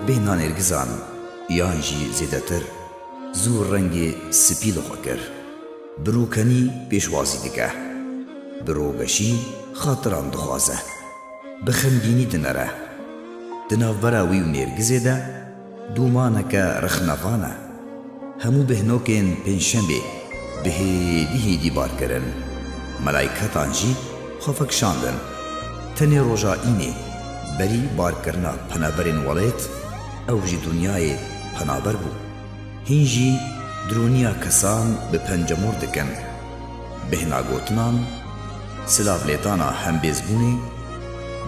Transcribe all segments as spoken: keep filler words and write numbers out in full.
Bêhna nêrgizan yan jî zêdetir zû rengê spî li xwe kir. Bi rûkenî pêşwazî dike. Bi rogeşî xatiran dixwaze. Bi xemgînî dinere. Di navbera wî û nêrgizê de dûmaneke rexnevan e. Hemû bêhnokên pêncşembê bi hêdî hêdî bar kirin. Melayketan jî xwe vekişandin. Tenê roja înê berî barkirina penaberên welêt ew ji dinyayê penaber bû. Hîn jî dirûniya kesan bi pencemor dikin. Bêhna gotinan, silav lêdana hembêzbûnê,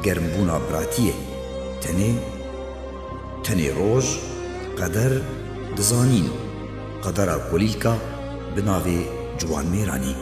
germbûna biratiyê. Tenê, tenê roj, qeder, dizanîn, qedera kulîlka bi navê ciwanmêranî.